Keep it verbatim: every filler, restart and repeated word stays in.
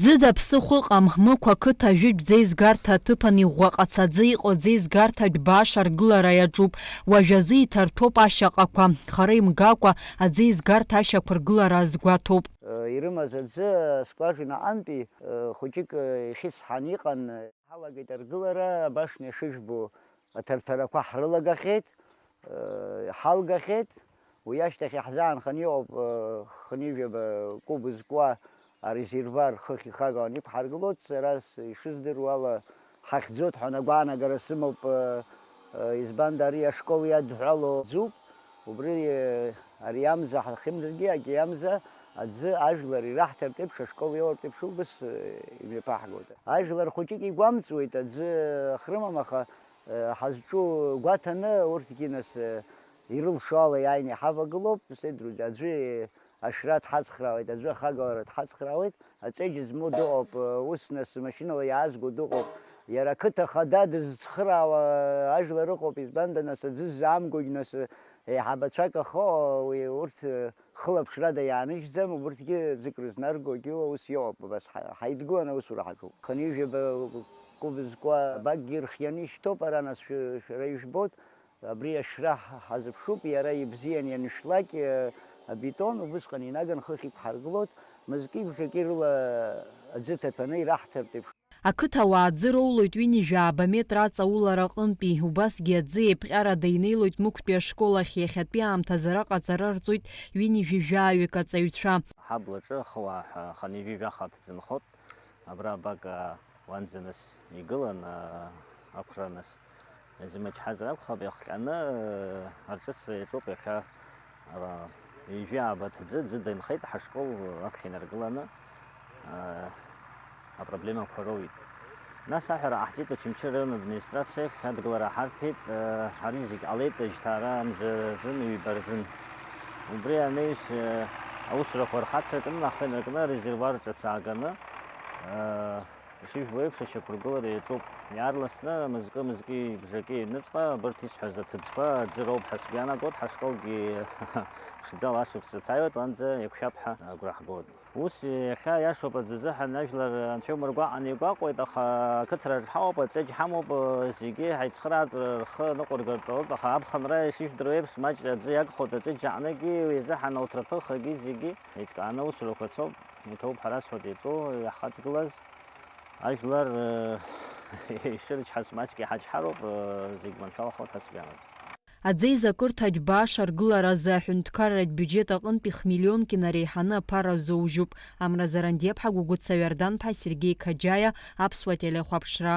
Зыда ԥсыхәа ыҟам, Мықә ақыҭа ажәытә ӡеизгарҭа аҭыԥан иӷәӷәа ҟацаӡа иҟоу аӡеизгарҭатә бааш аргылара иаҿуп. Уажәазы иҭарҭәоуп ашьаҟақәа, хара имгакәа аӡеизгарҭа ашьақәыргылара азгәаҭоуп. Ирымаз аӡы скәажина аҟынтәи, хәыҷык ихьысҳан иҟан. Ҳалагеит аргылара, абашни шыжәбо аҭарҭәарақәа ҳрылагахьеит, ҳалгахьеит. Уи ашьҭахь иаҳзаанханы иҟоуп, хынҩажәаба куб зкуа арезервуар хыхь ихаган иқәҳаргылоит. Сара с-, ишыздыруа ала, ҳахьӡоит ҳәа агәаанагара сымоуп, избанда ари ашкол иадҳәало ӡуп. Убри, ари амза ҳахьымӡаргьы, ак иамза аӡы ажәлар ираҳҭартә еиԥш, ашкол иоуртә еиԥш убыс, э, имҩаԥаҳгоит. Ажәлар хәыҷык игәамҵуеит, аӡы ахрымам, аха, э, ҳазҿу гәаҭаны урҭгьы нас, э, ирылшо ала иааины иҳавагылоуп, сеидруӡ, аӡәы ашра дҳацхраауеит, аӡәы ахагалара дҳацхраауеит, аҵеџь змоу дыҟоуп, э, ус нас машьынала иаазго дыҟоуп, иара ақыҭа хада дызцхраауа ажәлар ыҟоуп, избанда нас аӡы ззаамгогь нас, э, еиҳабацәак ахы, уи урҭ, э, хылаԥшрада иааныжьӡам, убырҭгьы ӡык рызнаргогьы ус иҟоуп, абас ҳа-, ҳаидгыланы аусура ҳаҿуп. Хынҩажәаба куб зкуа абакгьы ирхианы ишьҭоуп, ара нас шәы-, шәара ижәбоит, абри ашәра ҳ-, ҳазыԥшуп, иара ибзиан ианышлак, э, абетон убысҟан инаган хыхь иқәҳаргылоит, мызки бжаки рыла аӡы ҭаҭәаны ираҳҭартә еиԥш. Ақыҭауаа аӡы роулоит ҩынҩажәи жәаба метр аҵаулара аҟынтәи, убасгьы аӡы еиԥҟьарада инеилоит Мықәтәи ашкол ахь, иахьатәи аамҭазы араҟа аҵара рҵоит ҩынҩажәи жәаҩык аҵаҩцәа. Ҳаблаҿы ахыуаа ҳәа хынҩажәи жәаха аҭӡы нхоит. Абра абак, а, уанӡа нас игылан, а, ақәра нас. Изымчҳазар акәхап, иахҟьаны, а, арҿыцра иаҿуп иахьа, а, ҩажәи ааба ҭӡы, ӡыда инхеит ҳашкол аԥхьа инаргыланы, а, апроблемақәа роуит. Нас аҳәара ҟаҳҵеит Очамчыра араион администрациахь, адгылара ҳарҭеит, а, ари зегь ҟалеит жьҭаара мза азын, ҩба рзын. Убри анаҩс, а, аусурақәа рхацыркны, ахы инаркны, арезервуар ҿыц ааганы, а, Ишыжәбо еиԥш, ашьақәыргылара иаҿуп. Иаарласны мызкы-мызки бжаки ҩныҵҟа абарҭ исҳәаз аҭыӡқәа аӡы роуп ҳәа сгәы иаанагоит, ҳашколгьы ԥшӡала ашықәс ҿыц ааиуеит, уанӡа иақәшәап ҳәа агәра ҳгоит. Ус иахьа иашоуп аӡы азыҳәан ажәлар анцәа иумыргәаҟны игәаҟуеит, аха ақыҭраҿ ҳаҟоуп, аҵеџь ҳамоуп, зегьы ҳаицхыраартә рхы ныҟәыргартә ауп, аха аԥхынра ишыжәдыруа еиԥш маҷ аӡы иагхоит, аҵеџь аҟнагьы уи азыҳәан ауҭраҭыхагьы зегьы еиҿкааны аусурақәа цоуп. Иҭоуп ҳәа расҳәоит иаҿу иаҳхаҵгылаз. Ажәлар, э, ишырчҳаз маҷк иҳачҳароуп, э, зегь маншәалахоит ҳәа сгәы иаанагоит. Аӡеизакырҭа џьбаа шаргыларазы аҳәынҭқарратә биуџьет аҟынтәи хмиллионк инареиҳаны аԥара азоужьуп. Амра Зарандиаԥҳа, Гәыгәыца Иорданԥҳа, Сергеи Қаџьаиа, Аԥсуа телехәаԥшра.